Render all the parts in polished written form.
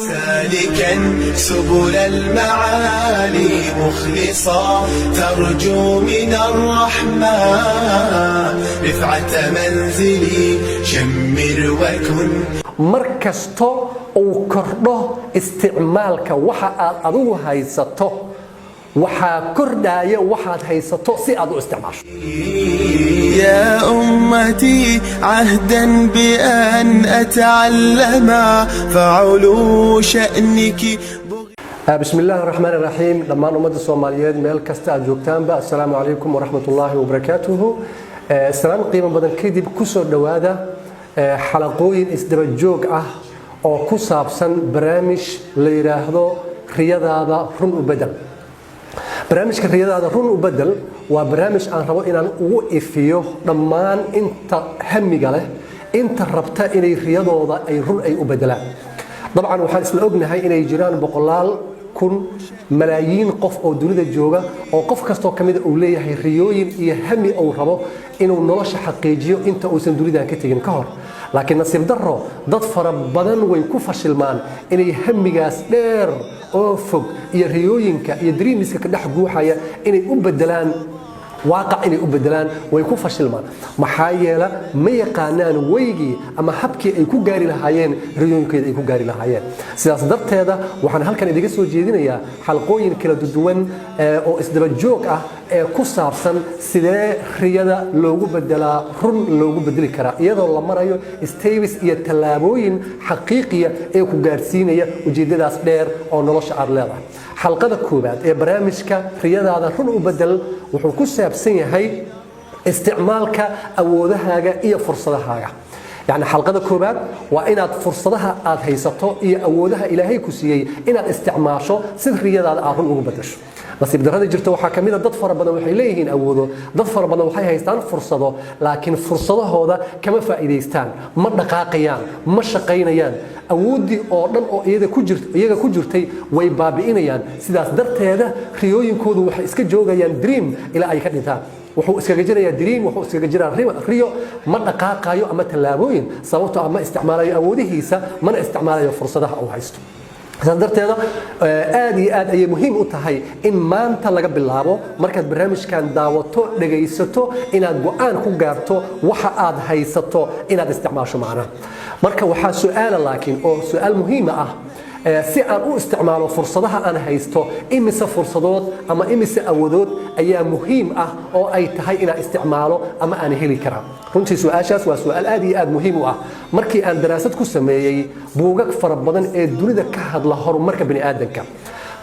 سالكا سبل المعالي مخلصا ترجو من الرحمن رفعة منزلي شمر وكن. Mar kasto uu kordho isticmaalka waxa aad adigu haysato, waxaa kordhaya waxaad haysato si aad u isticmaasho. يا أمتي، عهدا بأن أتعلم فعلو شأنك. بسم الله الرحمن الرحيم. Dhammaan ummadda Soomaaliyeed meel kasta aad joogtaanba, assalaamu calaykum waraxmatullaahi wabarakaatuhu. Salaam qiimo badan kadib, kusoo dhowaada xalaqooyin isdaba joog ah oo ku saabsan barnaamij la yidhaahdo "Riyadaada Run u Bedel". Barnaamijka "Riyadaada Run u Bedel" waa barnaamij aan rabo inaan ugu ifiyo dhammaan inta hamiga leh, inta rabta inay riyadooda ay run ay u bedelaan. Dabcan waxaan isla ognahay inay jiraan boqolaal kun, malaayiin qof oo dunida jooga oo qof kastoo ka mida uu leeyahay riyooyin iyo hami uu rabo inuu nolosha xaqiijiyo inta uusan dunidan ka tegin ka hor. Laakiin nasiib darro, dad fara badan way ku fashilmaan inay hamigaas dheer oo fog iyo riyooyinka iyo dreamska ka dhex guuxaya inay u bedelaan waaqac, inay u bedelaan way ku fashilmaan. Maxaa yeela, ma yaqaanaan weygii ama habkii ay ku gaari lahaayeen riyooyinkeeda ay ku gaari lahaayeen. Sidaas darteeda waxaan halkan idiga soo jeedinayaa xalqooyin kala duwan oo isdaba joog ah ee ku saabsan sidee riyada loogu bedelaa, run loogu bedeli karaa, iyadoo la marayo steps iyo tallaabooyin xaqiiqiya ee ku gaarsiinaya ujeeddadaas dheer oo nolosha aad leedahay. Xalqada koowaad ee barnaamijka "Riyadaada Run u Bedel" wuxuu ku saabsan yahay isticmaalka awoodahaaga iyo fursadahaaga. Yani xalqada koowaad waa inaad fursadaha aad haysato iyo awoodaha Ilaahay ku siiyey inaad isticmaasho si riyadaada aad run ugu bedasho. Nasiib darrada jirta waxaa ka mid a, dad fara badan waxay leeyihiin awoodo, dad fara badan waxay haystaan fursado, laakiin fursadahooda kama faa'iidaystaan, ma dhaqaaqayaan, ma shaqaynayaan. Awooddii oo dhan oo iyaga ku jirtay way baabi'inayaan. Sidaas darteeda riyooyinkoodu waxay iska joogayaan dream ilaa ay ka dhintaan. Wuxuu iskaga jirayaa dream, wuxuu iskaga jiraa riyo, ma dhaqaaqayo ama tallaabooyin, sababtoo ah ma isticmaalayo awoodihiisa, mana isticmaalayo fursadaha uu haysto. Saas darteeda aad iyo aad ayay muhiim u tahay in maanta laga bilaabo, markaad barnaamijkan daawato, dhegaysato, inaad go'aan ku gaarto waxa aad haysato inaad isticmaasho. Macnaha marka waxaa su'aala, laakiin oo su'aal muhiima ah, si aan u isticmaalo fursadaha aan haysto, imise fursadood ama imise awoodood ayaa muhiim ah oo ay tahay inaan isticmaalo ama aan heli karaa? Runtii su-aashaas waa su-aal aad iyo aad muhiim u ah. Markii aan daraasad ku sameeyey buugag fara badan ee dunida ka hadla horumarka bini'aadanka,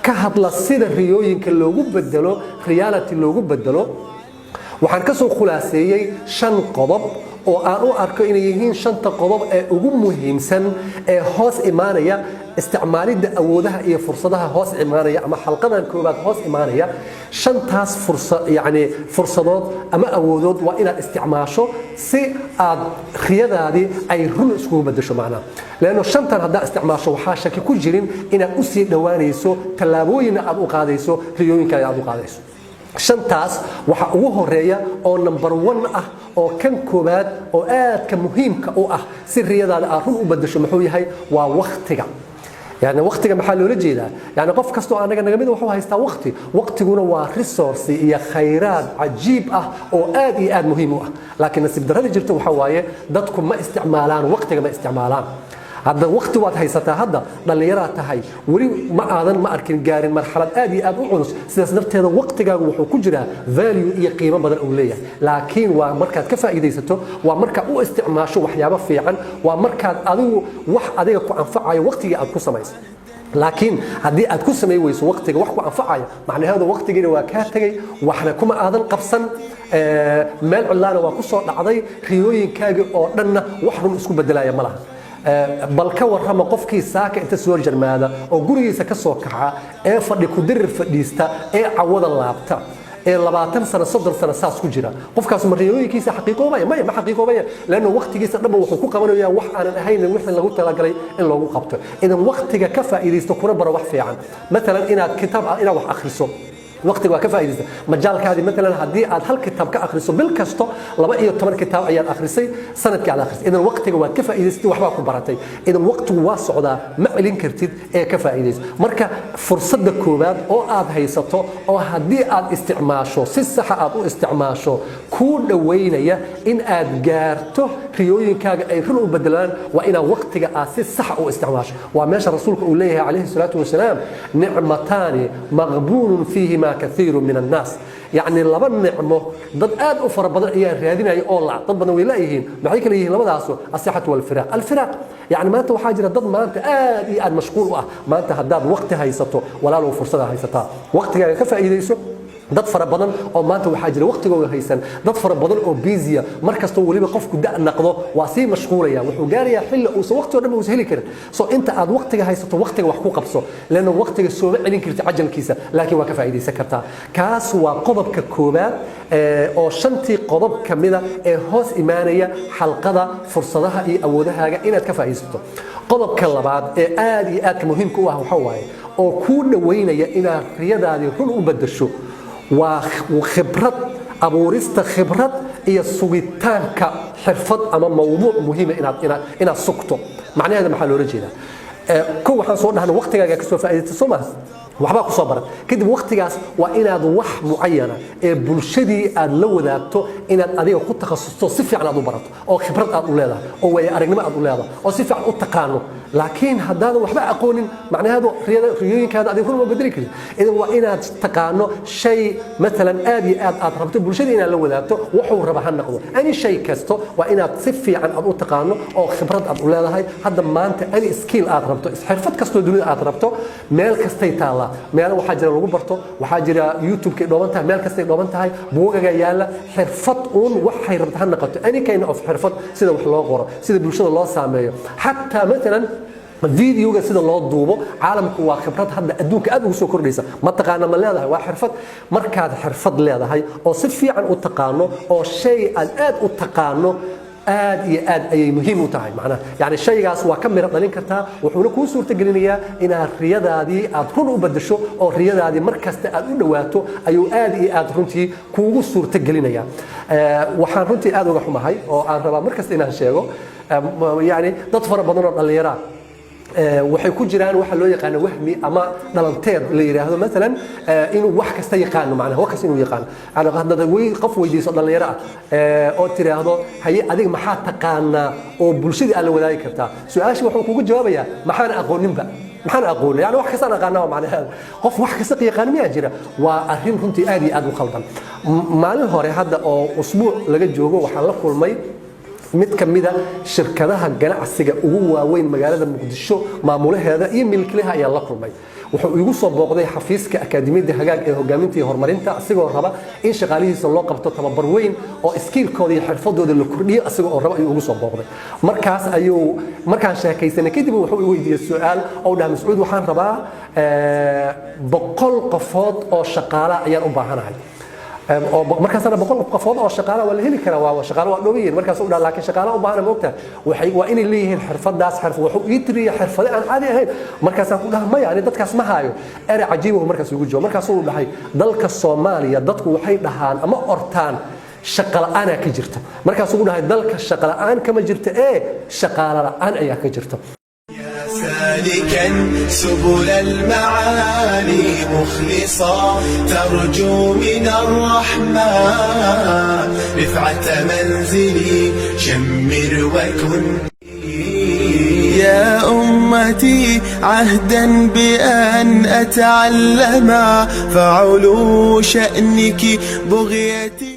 ka hadla sida riyooyinka loogu bedelo reality loogu bedelo, waxaan ka soo khulaaseeyey shan qodob oo aan u arko inay yihiin shanta qodob ee ugu muhiimsan ee hoos imaanaya isticmaalidda awoodaha iyo fursadaha hoos imaanaya ama xalqadan koowaad hoos imaanaya. Shantaas fursa, yacni fursadood ama awoodood, waa inaad isticmaasho si aad riyadaadii ay run iskugu bedesho. Macnaha leanno shantan haddaad isticmaasho, waxaa shaki ku jirin inaad usii dhowaanayso, tallaabooyinna aad u qaadayso, riyooyinkaaga aad u qaadayso. Shantaas waxaa ugu horeeya oo number one ah oo kan koowaad oo aadka muhiimka u ah si riyadaada aad run u bedesho, muxuu yahay? Waa waktiga. Yani waqtiga maxaa loola jeedaa? Yani qof kastoo anaga naga mid wuxuu haystaa waqti. Waqtiguna waa resource iyo khayraad cajiib ah oo aad iyo aad muhiim u ah. Laakiin nasiib darrada jirta waxaa waaye, dadku ma isticmaalaan waqtiga, ma isticmaalaan. Hadda waqti waad haysataa, hadda dhallinyaraad tahay, weli ma aadan ma arkin gaarin marxalad aad iyo aad u culus. Sidaas darteeda waqtigaagu wuxuu ku jiraa value iyo qiimo badan uu leeyahay. Laakiin waa markaad ka faa'iidaysato, waa markaad u isticmaasho waxyaabo fiican, waa markaad adigu wax adiga ku anfacayo waqtigii aad ku samayso. Laakiin haddii aad ku samay weyso waqtiga wax ku anfacaya, macnaheedu waqtigiina waa kaa tegay, waxna kuma aadan qabsan, meel cidlaana waa ku soo dhacday, riyooyinkaagii oo dhanna wax run isku bedelaya ma laha. Bal ka warrama qofkii saaka inta soo jarmaada oo gurigiisa ka soo kaca ee fadhi ku dirir fadhiista ee cawada laabta ee 20 sano, 30 sano saas ku jira, qofkaas ma riyooyinkiisa xaqiiqoobaya? Maya, ma xaqiiqoobaya, leanna waqtigiisa dhanba wuxuu ku qabanayaa wax aanan ahayn wixii lagu talagalay in loogu qabto. Idan waqtiga ka faa'iidaysto, kuna baro wax fiican, matalan inaad kitaab, inaad wax akhriso. Waqtiga waa ka faa'iidaysta majaalkaadii. Maalan, haddii aad hal kitaab ka akhriso bil kasto, 12 kitaab ayaad akhrisay sanadkii aad akhrisay. Idan waqtiga waad ka faa'iidaysatay, waxbaa ku baratay. Idan waqtigu waa socdaa, ma celin kartid, ee ka faa'iidayso. Marka fursadda koowaad oo aad haysato, oo haddii aad isticmaasho, si saxa aad u isticmaasho, kuu dhoweynaya in aad gaarto riyooyinkaaga ay run u bedelaan, waa inaad waqtiga aad si saxa u isticmaasho. Waa meesha rasuulka uu leeyahay, calayhi salaatu wasalaam: "نعمتان مغبون فيهما كثير من الناس." Yacni laba nicmo dad aad u fara badan ayaa raadinaya oo la dad badan way laayihiin. Maxay kala yihiin labadaasu? الصحة والفراغ. الفراغ, yani maanta waxaa jira dad maanta aad iyo aad mashquul u ah. Maanta haddaad waqti haysato, walaalow, fursada haysataa, waqtigaaga ka faa'iidayso. Dad fara badan oo maanta waxaa jira waqtigooda haysan, dad fara badan oo busy ah. Mar kastoo weliba qofku da naqdo, waa sii mashquulaya, wuxuu gaarayaa xilli uusan waqti oo dhan uusan heli karin. So inta aad waqtiga haysato, waqtiga wax ku qabso, leanna waqtiga sooma celin karti cajalkiisa, laakiin waa ka faa'iidaysan kartaa. Kaas waa qodobka koowaad oo shantii qodob ka mida ee hoos imaanaya xalqada fursadaha iyo awoodahaaga inaad ka faa'iidaysato. Qodobka labaad ee aad iyo aadka muhiimka u ah waxaa waaye, oo kuu dhoweynaya inaad riyadaadii run u bedasho, waa khibrad abuurista, khibrad iyo sugitaanka xirfad ama mawduuc muhiima inaad sugto. Macnaheeda maxaa loola jeedaa? Kow, waxaan soo dhahnay waqtigaaga ka soo faa'iidaysta, soo maha? Waxbaa ku soo baran. Kadib waqtigaas waa inaad wax mucayana ee bulshadii aad la wadaagto inaad adiga ku takhasusto, si fiican aad u barato, oo khibrad aad u leedahay, oo waayo aragnimo aad u leedahay, oo si fiican u taqaano. Laakiin haddaadan waxba aqoonin, macnaheedu riyooyinkaada adiga run ma bedeli karin. Idan waa inaad taqaano shay maalan aad iyo aad aad rabto bulshadii inaad la wadaagto, wuxuu raba ha noqdo, any shay kasto, waa inaad si fiican aad u taqaano oo khibrad aad u leedahay. Hadda maanta any skill aad rabto, xirfad kastoo dunida aad rabto, meel kastay taallaa. Meelo waxaa jira lagu barto, waxaa jira YouTube-kay dhooban tahay, meel kastay dhooban tahay, buugaga yaalla. Xirfad uun waxay rabta ha noqoto, any kind of xirfad, sida wax loo qoro, sida bulshada loo saameeyo, xataa maalan videoga sida loo duubo. Caalamku waa khibrad hadda adduunka aad ugu soo kordhaysa. Ma taqaana, ma leedahay? Waa xirfad. Markaad xirfad leedahay oo si fiican u taqaano, oo shay aad aad u taqaano, aad iyo aad ayay muhiim u tahay. Macnaha, yani shaygaas waa ka miro dhalin kartaa, wuxuuna kuu suurtagelinayaa inaad riyadaadii aad run u bedasho, oo riyadaadii mar kasta aad u dhawaato ayuu aad iyo aad runtii kuugu suurtagelinayaa. Waxaan runtii aad uga xumahay oo aan rabaa mar kasta inaan sheego, yani dad fara badan oo dhallinyara waxay ku jiraan waxa loo yaqaano wahmi ama dhalanteed la yidhaahdo, maalan inuu wax kasta yaqaano. Macnaha wax kasta inuu yaqaano. Yani haddaad qof weydiiso dhalinyaro ah oo tiraahdo: "Haye, adiga maxaa taqaanaa oo bulshadii aad la wadaagi kartaa?" Su-aasha wuxuu kugu jawaabayaa: "Maxaan aqooninba? Maxaan aqoonin? Yani wax kastaan aqaanaa." Waa macnaheedu, qof wax kasta yaqaan miyaa jira? Waa arrin runtii aad iyo aad u khaldan. Maalin hore hadda oo usbuuc laga joogo, waxaan la kulmay mid ka mida shirkadaha ganacsiga ugu waaweyn magaalada Muqdisho. Maamulaheeda iyo milkilaha ayaan la kulmay. Wuxuu igu soo booqday xafiiska Akaademiyadda Hagaag ee hogaaminta iyo horumarinta, asigoo raba in shaqaalihiisa loo qabto tababar weyn oo skillkooda iyo xirfadooda la kordhiyo asiga oo raba ayuu ugu soo booqday. Markaas ayuu, markaan sheekaysanay kadib, wuxuu i weydiiyey su-aal oo dhaha: "Mascuud, waxaan rabaa 100 qofood oo shaqaala ayaan u baahanahay." Oo markaasna 100 qofood oo shaqaala waa la heli karaa, waa shaqaalo waa dhooban yihiin. Markaas u dhaha: "Laakiin shaqaala u baahana, moogtahay, waxay waa inay leeyihiin xirfadaas." Xirfad wuxuu ii tiriyay xirfade aan caadi ahayn. Markaasaan ku dhaha: "Maya, ani dadkaas ma haayo." Erey cajiibahu markaas ugu jawaab. Markaasuu dhahay: "Dalka Soomaaliya dadku waxay dhahaan ama ortaan shaqa la'aanaa ka jirta." Markaasuu dhahay: "Dalka shaqa la'aan kama jirta ee shaqaalo la'aan ayaa ka jirta." سالكا سبل المعالي مخلصا ترجو من الرحمن رفعة منزلي، شمر وكن. يا أمتي، عهدا بأن أتعلم، فعلو شأنك بغيتي.